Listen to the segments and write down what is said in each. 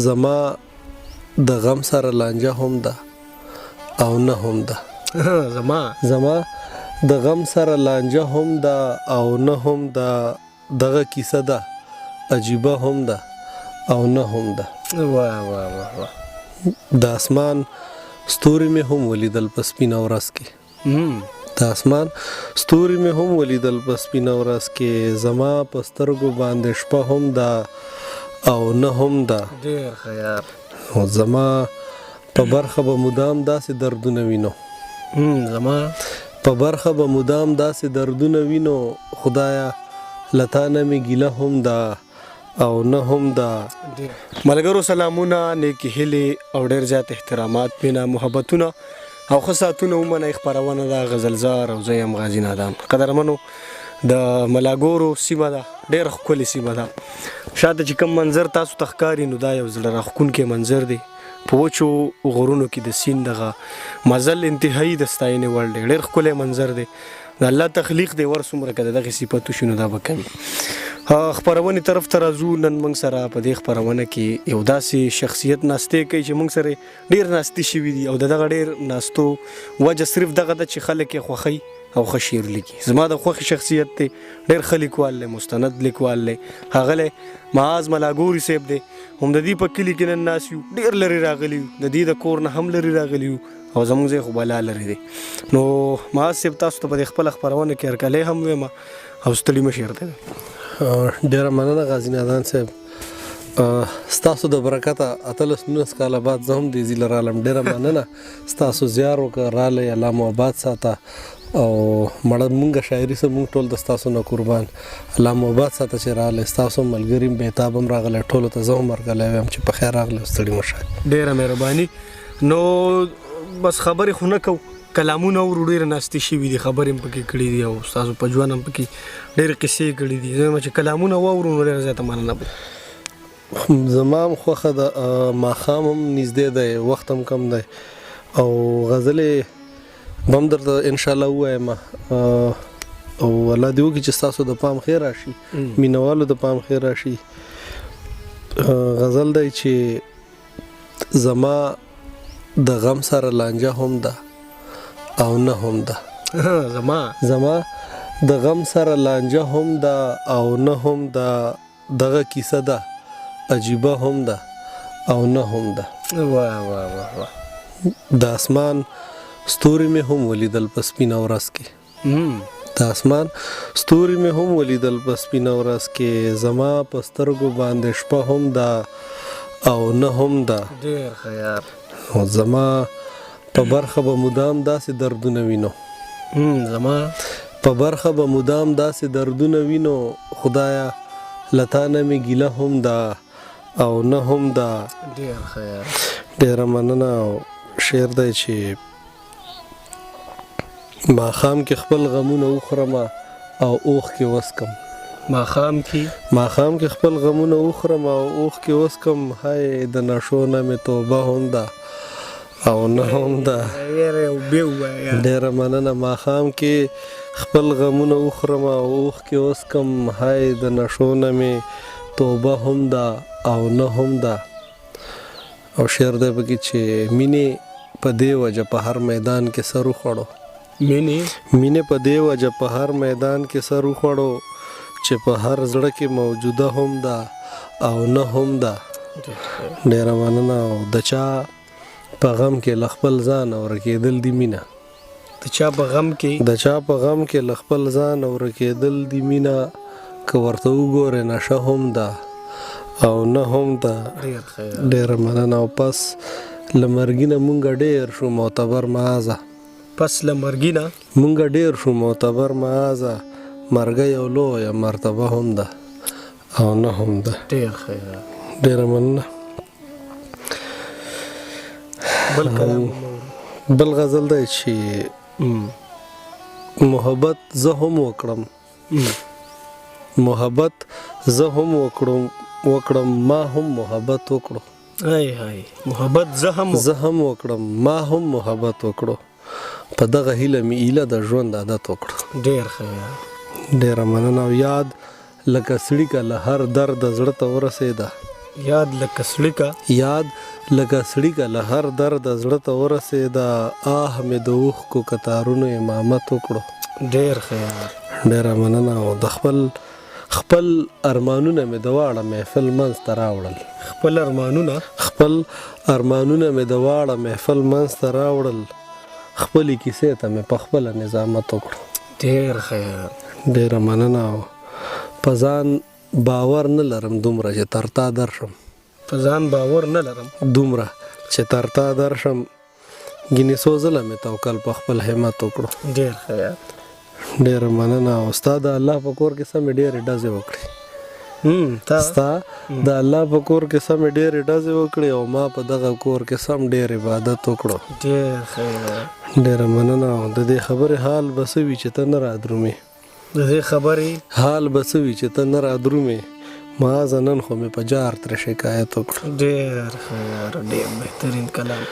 زما د غم سره لانجه هم ده او نه هم ده. زما زما د غم سره لانجه هم ده او نه هم ده، دغه کیسه ده عجیبه هم ده او نه هم ده. واه واه واه واه. د اسمان ستوري مې هم ولیدل په سپینه ورځ کې. د اسمان ستوري مې هم ولیدل په سپینه ورځ کې، زما په سترګو باندې شپه هم ده او نه هم ده. ډېر ښه یار. زما په برخه به مدام داسې دردونه وینو. زما په برخه به مدام داسې دردونه وینو، خدایه له تا نه مې ګیله هم ده او نه هم ده. ملګرو سلامونه، نیکې هیلې او ډېر زیات احترامات، مینه، محبتونه او ښه ساعتونه ومنئ. خپرونه ده غزلزار او زه یم غازي نادان. قدرمنو، د ملاګورو سیمه ده، ډېره ښکلې سیمه ده. شاته چې کوم منظر تاسو ته ښکاري نو دا یو زړه راښکونکی منظر دی. په وچو غرونو کې د سیند دغه مزل انتهایی د ستاینې وړ دی، ډېر ښکلی منظر دی، د الله تخلیق دی. ور څومره که د دغې صفت وشي نو دا به کمي. خپرونې طرف ته راځو. نن موږ سره په دې خپرونه کې یو داسې شخصیت ناستې کوي چې موږ سره ډېر ناستې شوي دي، او د دغه ډېر ناستو وجه صرف دغه ده چې خلک یې خوښوي او ښه شعر لیکي. زما د خوښې شخصیت دی، ډېر ښه لیکوال دی، مستند لیکوال دی، ښاغلی معاذ ملاګوري صاحب دی. هم د دې په کلي کې نن ناست یو، ډېر لرې راغلي یو، د دې د کور نه هم لرې راغلي یو او زموږ ځای خو بلا لرې دی. نو معاذ صاحب، تاسو ته په دې خپله خپرونه کې هرکلی هم وایم او ستړي مه شئ ورته. ډېره مننه غازي نادان صاحب، ستاسو د برکته 18 19 کاله بعد زه هم دې ځای له رالم. ډېره مننه، ستاسو زیار وکړه رالی، الله مو آباد ساته. او مړه مونږ شاعري سه، مونږ ټول د ستاسو نه قربان، الله مو آباد ساته چې رالی. ستاسو ملګري بېتاب هم راغلی، ټولو ته زه هم هرکلی وایم چې په خیر راغلی او ستړي مه شئ. ډېره مهرباني. نو بس خبرې خو نه کوو، کلامونه اورو. ډېرې ناستې شوي دي، خبرې هم پکې کړې دي او ستاسو په ژوند هم پکې ډېرې قصې کړې دي. زه وایم چې کلامونه واورو نو ډېره زیاته مننه به. زما هم خوښه ده، ماښام هم نږدې دی، وخت هم کم دی، او غزلې به هم درته انشاءالله ووایم، او الله دې وکړي چې ستاسو د پام خیر راشي، مینوالو د پام خیر راشي. غزل دی چې زما د غم سره لانجه هم ده او نه هم ده. زما زما د غم سره لانجه هم ده او نه هم ده، دغه کیسه ده عجیبه هم ده او نه هم ده. واه واه واه واه. د اسمان ستوري مې هم ولیدل په سپینه ورځ کې. د اسمان ستوري مې هم ولیدل په سپینه ورځ کې، زما په سترګو باندې شپه هم ده او نه هم ده. ډېر ښه یار. زما په برخه به مدام داسې دردونه وینو. زما په برخه به مدام داسې دردونه وینو، خدایه له تا نه مې ګیله هم ده او نه هم ده. ډېر ښه یار. ډېره مننه. او شعر دی چې ماښام کې خپل غمونه وخورمه او اوښکې وڅکم. ماښام کې ماښام کې خپل غمونه وخورم او اوښکې وڅکم، های د نشو نه مې توبه هم ده او نه هم ده. ډېره مننه. ماښام کې خپل غمونه وخورم او اوښکې وڅکم، های د نشو نه مې توبه هم ده او نه هم ده. او شعر دی پکې چې مینې په دې وجه په هر میدان کې سر وخوړو. مینې مینې په دې وجه په هر میدان کې سر وخوړو چې په هر زړه کې موجوده هم ده او نه هم ده. ډېره مننه. او د چا په غم کې له خپل ځانه ورکېدل دي مینه. د چا په غم کې د چا په غم کې له خپل ځانه ورکېدل دي مینه، که ورته وګورې نشه هم ده او نه هم ده. ډېره مننه. او پس له مرګي نه مونږ ډېر شو معتبر معاذه. پس له مرګي نه مونږ ډېر شو معتبر معاذه، مرګه یو لویه مرتبه هم ده او نه هم ده. ډېر ښه. ډېره مننه. بل کلام بل غزل دی چې محبت زه هم وکړم، محبت زه هم وکړم، ما هم محبت وکړو. های های، محبت زه هم زه هم وکړم، ما هم محبت وکړو، په دغه هیله مې ایله د ژوند عادت وکړو. ډېر ښه. ډېره مننه. او یاد لکه څړیکه له هر درده زړه ته ورسېده. یاد لکه څړیکه. یاد لکه څړیکه له هر درده زړه ته ورسېده، آه مې د اوښکو کتارونو امامت وکړو. ډېر ښه یار. ډېره مننه. او د خپل خپل ارمانونه مې د واړه محفل منځ ته راوړل. خپل ارمانونه. خپل ارمانونه مې د واړه محفل منځ ته راوړل، خپلې کیسې ته مې په خپله نظامت وکړو. ډېر ښه یار. ډېره مننه. او په ځان باور نه لرم دومره چې تر تا درشم. په ځان باور نه لرم دومره چې تر تا درشم، ګینې څو ځله مې توکل په خپل همت وکړو. ډېر ښه یار. ډېره مننه. او ستا د الله په کور کې سمې ډېرې ډزې وکړې. ستا د الله په کور کې سمې ډېرې ډزې وکړې او ما په دغه کور کې سم ډېر عبادت وکړو. ډېر ښه. ډېره مننه. او د دې خبرې حال به څه وي چې ته نه رادرومې؟ د دې خبرې حال به څه وي چې ته نه رادرومې؟ معاذ نن خو مې په جار ترې شکایت وکړو. ډېر ښه یار، ډېر بهترین کلام.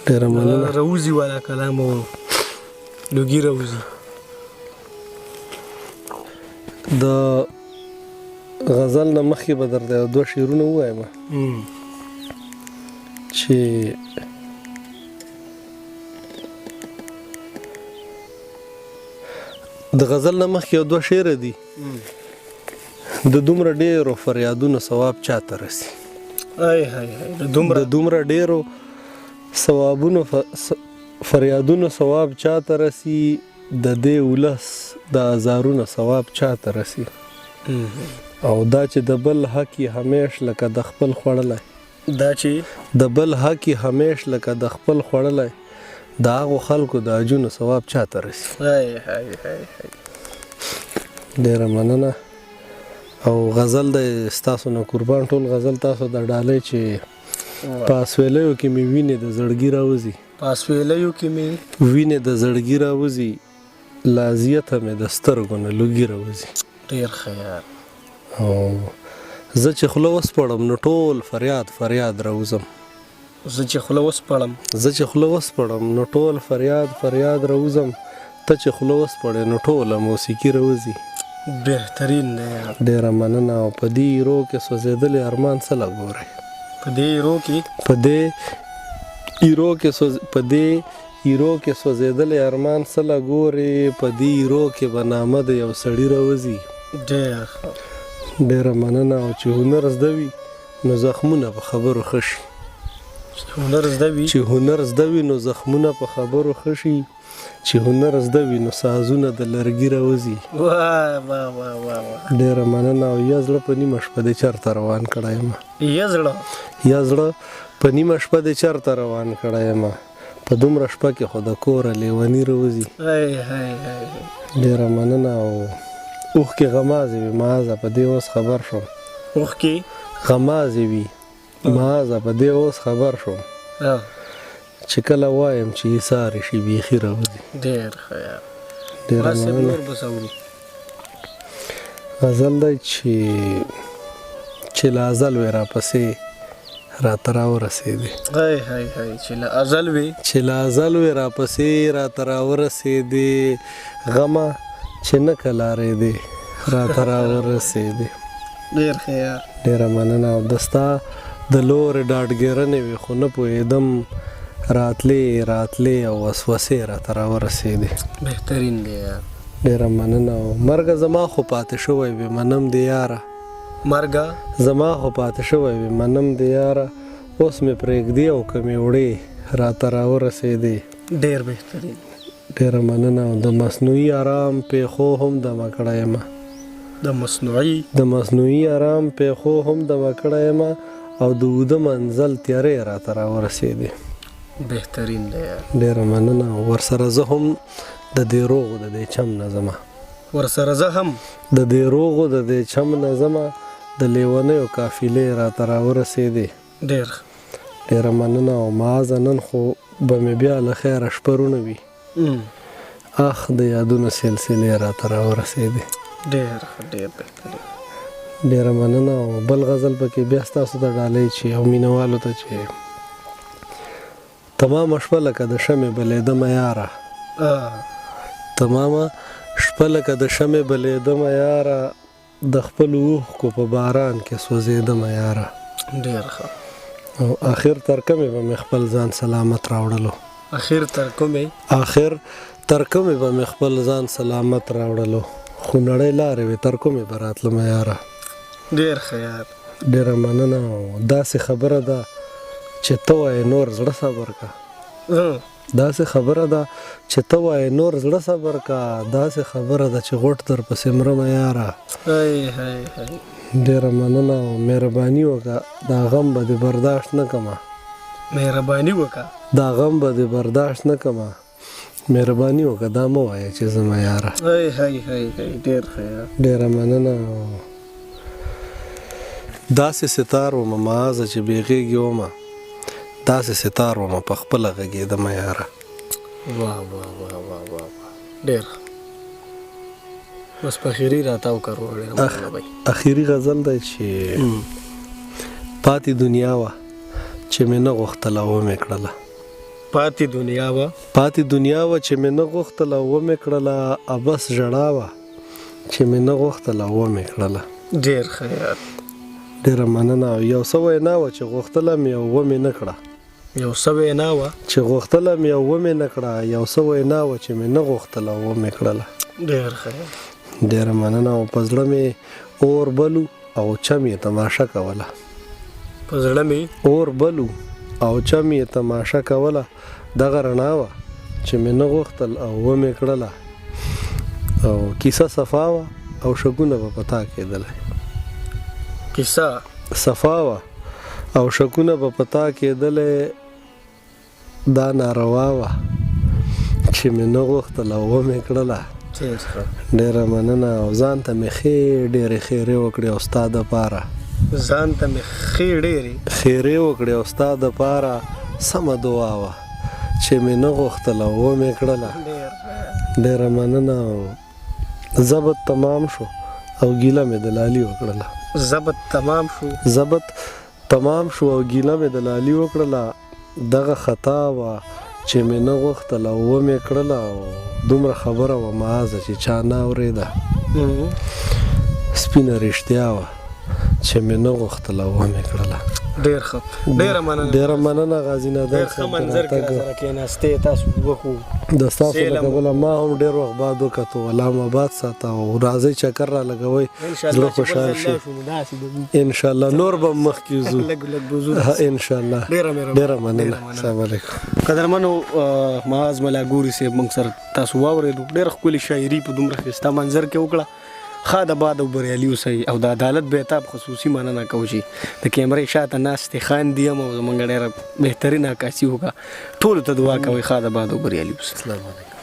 ډېره مننه. روزي والا کلام او لوګي روزي. د غزل نه مخکې به درته یو دوه شعرونه ووایم چې د غزل نه مخکې یو دوه شعره دي. د دومره ډېرو فریادونو ثواب چاته رسي؟ ای های های، د دومره ډېرو ثوابونو فریادونو ثواب چاته رسي؟ د دې ولس د ازارونو ثواب چاته رسي؟ او دا چې د بل حق یې همیش لکه د خپل خوړلی، دا چې د بل حق یې همیش لکه د خپل خوړلی، د هغو خلکو د اجونو ثواب چاته رسي؟ های های های های. ډېره مننه. او غزل دی ستاسو نه قربان، ټول غزل تاسو د ډالۍ چې په اسویلیو کې مې وینې د زړګي راوځي. په اسویلیو کې مې وینې د زړګي راوځي، له اذیته مې د سترګو نه لوګي راوځي. ډېر ښه یار. او زه چې خوله وسپړم نو ټول فریاد فریاد راوځم. زه چې خوله وسپړم، زه چې خوله وسپړم نو ټول فریاد فریاد راوځم، ته چې خوله وسپړې نو ټوله موسیقي راوځي. بهترین دی یار. ډېره مننه. او په دې ایرو کې سوځېدلې ارمان څه له ګورې؟ په دې ایرو کې، په دې ایرو کې په دې ایرو کې سوځېدلې ارمان څه له ګورې؟ په دې ایرو کې به نامه د یو سړي راوځي. ډېر ښه. ډېره مننه. او چې هنر زده وي نو زخمونه په خبرو ښه شي. هنر زده وي، چې هنر زده وي نو زخمونه په خبرو ښه شي، چې هنر زده وي نو سازونه د لرګي راوځي. واه واه واه واه واه. ډېره مننه. او یا زړه په نیمه شپه دې چېرته روان کړی یم؟ یا زړه، یا زړه په نیمه شپه دې چېرته روان کړی یم؟ په دومره شپه کې خو د کوره لیوني راوځي. ډېره مننه. او اوښکې غمازې وي معاذه په دې اوس خبر شوم. اوښکې غمازې وي معاذه په دې اوس خبر شوم چې کله وایم چې ایسارې شي بیخي راوځي. ډېر ښه یار. ډېره مننه. نور به اورو. غزل دی چې له ازل وې راپسې راته راورسېدې. های های های، چې له ازل وې، چې له ازل وې راپسې راته راورسېدې، غمه چې نه کلارېدې راته راورسېدې. ډېر ښه یار. ډېره مننه. او د ستا د لورې ډاډګیرنې وې خو نه پوهېدم، راتلې راتلې او وسوسې راته راورسېدې. بهترین دی یار. ډېره مننه. او مرګه زما خو پاتې شوی وي منم دې یاره. مرګه زما خو پاتې شوی وي منم دې یاره، اوس مې پرېږدې او که مې وړې راته راورسېدې. ډېر بهترین. ډېره مننه. او د مصنوعي ارام پېښو هم دمه کړی یمه. د مصنوعي ارام پېښو هم دمه کړی یمه، او د اوده منزل تیارې راته راورسېدې. بهترین دی یار. ډېره مننه. ورسره زه هم د دې روغو د دې چم نه ځمه. ورسره زه هم د دې روغو د دې چم نه ځمه، د لیونیو قافلې راته راورسېدې. ډېر ډېره مننه. او معاذه نن خو به مې بیا له خیره شپرونه وي، اخ د یادونو سلسلې راته راورسېدې. ډېر ښه، ډېر بهترین. ډېره مننه. او بل غزل پکې بیا ستاسو ته ډالۍ چې او مینهوالو ته چې تمامه شپه لکه د شمې بلېدمه یاره، تمامه شپه لکه د شمې بلېدمه یاره، د خپلو اوښکو په باران کې سوځېدمه یاره. ډېر ښه. او اخر تر کومې به مې خپل ځان سلامت راوړلو. اخر تر کومې؟ اخر تر کومې به مې خپل ځان سلامت راوړلو، خونړۍ لارې وې تر کومې به راتلمه یاره. ډېر ښه یار. ډېره مننه. او داسې خبره ده چې ته وایې نور زړه صبر کا. داسې خبره ده چې ته وایې نور زړه صبر کا، داسې خبره ده چې غوټ در پسې مرمه یاره. ډېره مننه او مهرباني وکړه، دا غم به دې برداشت نه کمه. مهرباني وکړه، دا غم به دې برداشت نه کمه، مهرباني وکړه دا مه وایه چې زما یاره. ډېر ښه یار. ډېره مننه. داسې ستار ومه معاذه چې بې غېږې ومه، داسې ستار ومه په خپله غږېدمه یاره. واه واه واه واه واه، ډېر ښه. بس په اخري راتاو کړو. اخري غزل دی چې پاتې دنیا وه چې مې نه غوښتله ومې کړله. پاتې دنیا وه، پاتې دنیا وه چې مې نه غوښتله ومې کړله، ابس ژړا وه چې مې نه غوښتله ومې کړله. ډېر ښه یار. ډېره مننه. یو څه وینا وه چې غوښتله مې او ومې نه کړه. یو څه وینا وه چې غوښتله مې او ومې نه کړه، یو څه وینا وه چې مې نه غوښتله او ومې کړله. ډېر ښه. ډېره مننه. او په زړه مې اور بلو او چم یې تماشه کوله. په زړه مې اور بلو او چم یې تماشه کوله، دغه رڼا وه چې مې نه غوښتل او ومې کړله، او کیسه صفا وه او شکونه به په تا کېدلی. کیسه صفا وه او شکونه به په تا کېدلی، دا ناروا وه چې مې نه غوښتل او ومې کړله. ډېره مننه. او ځان ته مې ښې ډېرې ښېرې وکړې او ستا دپاره. ځان ته مې ښې ډېرې ښېرې وکړې او ستا دپاره سمه دعا وه چې مې نه غوښتل او ومې کړله. ډېره مننه. او ضبط تمام شو او ګیله مې د لالي وکړله. ضبط تمام شو، ضبط تمام شو او ګیله مې د لالي وکړله، دغه خطا وه چې مې نه غوښتل او ومې کړله، او دومره خبره وه معاذه چې چا نه اورېده، سپینه رښتیا وه چې مې نه غوښتل او ومې کړله. ډېر ښه. ډېره مننه. ډېره مننه غازي نادان. ډېر ښه منظر کې راسره کښېناستې، تاسو وخو د ستاسو له کبله ما هم ډېر وخت بعد وکتو. الله مو آباد ساته او راځئ چکر را لګوئ، زړه خوشحال شي انشاءالله. نور به مخکې ځو، لږ لږ به ځو انشاءالله. ډېره مننه. السلام علیکم. قدرمنو معاذ ملاګوري صاحب موږ سره تاسو واورېدو. ډېره ښکلې شاعري په دومره ښایسته منظر کې وکړه. ښاد آباد او بریالي اوسئ. او د عدالت بیتاب خصوصي مننه کوو چې د کیمرې شاته ناستې خاندي هم او زموږ ډېره بهترینه عکاسي وکړه. ټولو ته دعا کوئ. ښاد آباد او بریالي اوسئ. السلام علیکم.